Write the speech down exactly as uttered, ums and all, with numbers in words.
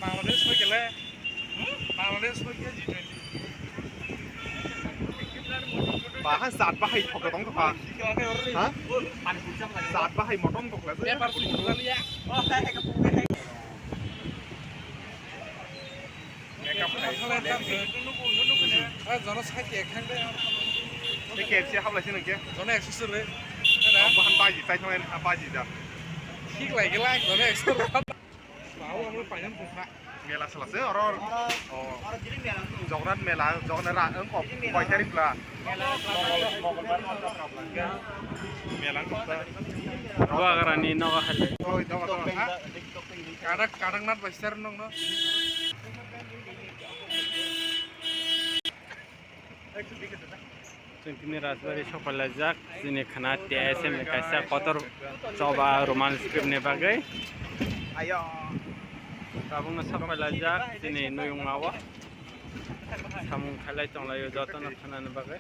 Bangladesh hoy gele, Bangladesh hoy gele G twenty. Bahai jat bahai thok tong thok ha. Ha? Jat bahai motom thok la. Paper sui thok la ya. Makeup khai. Jono side ekhan de. Te K F C hablai sini ke? Jono ekso sir re. Bahan baji, tai thong baji da. Thik lai gela, jono ekso. Bawo amro painang thokha. Mela sala se oro. Oh. Jograt mela, jogna ra ang kok koi tarik la. Mela ang kok. Doagrani nogo hale. Oi, doga doga ha. Kadak kadak nat bai ser nong no. Chwng tini Rajbari sokphailajak, chini khana T S M ni kaisa kotor choba Roman script ni bagwi. Ayo. Tabukno sokphailajak, chini nuyungmao samung khailai tonglaio jotono khanani bagwi.